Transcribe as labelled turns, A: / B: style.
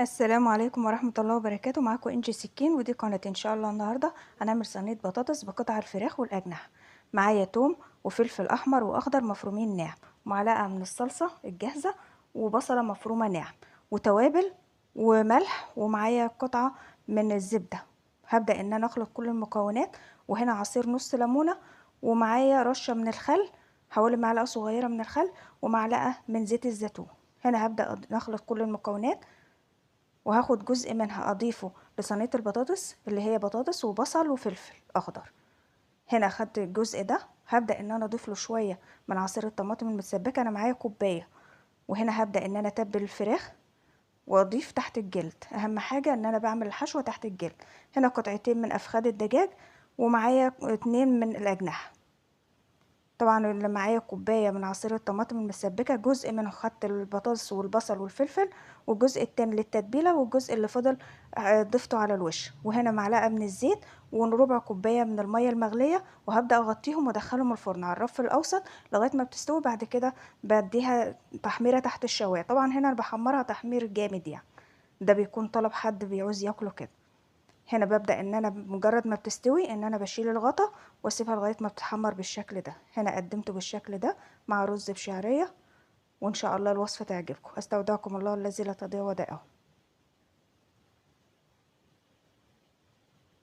A: السلام عليكم ورحمة الله وبركاته. معاكم انجي سكين، ودي قناة. ان شاء الله النهاردة هنعمل صينية بطاطس بقطع الفراخ والأجنحة. معايا توم وفلفل أحمر وأخضر مفرومين ناعم، ومعلقة من الصلصة الجاهزة، وبصلة مفرومة ناعم، وتوابل وملح، ومعايا قطعة من الزبدة. هبدأ ان انا اخلط كل المكونات، وهنا عصير نص ليمونة، ومعايا رشة من الخل، حوالي معلقة صغيرة من الخل، ومعلقة من زيت الزيتون. هنا هبدأ نخلط كل المكونات، وهاخد جزء منها اضيفه لصينية البطاطس اللي هي بطاطس وبصل وفلفل اخضر. هنا خدت الجزء ده، هبدأ ان انا اضيف له شوية من عصير الطماطم المتسبكة، انا معايا كوباية. وهنا هبدأ ان انا اتبل الفراخ واضيف تحت الجلد، اهم حاجة ان انا بعمل الحشوة تحت الجلد. هنا قطعتين من افخاد الدجاج، ومعايا 2 من الاجنحة. طبعا اللي معايا كوباية من عصير الطماطم المسبكة، جزء من خدت البطاطس والبصل والفلفل، والجزء التاني للتتبيلة، والجزء اللي فضل ضفته على الوش. وهنا معلقة من الزيت وربع كوباية من المية المغلية، وهبدأ اغطيهم وادخلهم الفرن على الرف الاوسط لغاية ما بتستوي. بعد كده بديها تحميرة تحت الشواية. طبعا هنا انا بحمرها تحمير جامد، ده بيكون طلب حد بيعوز ياكله كده. هنا ببدأ ان انا بمجرد ما بتستوي ان انا بشيل الغطا واسيبها لغاية ما بتتحمر بالشكل ده. هنا قدمته بالشكل ده مع رز بشعرية، وان شاء الله الوصفة تعجبكم. استودعكم الله الذي لا تضيع ودائعه.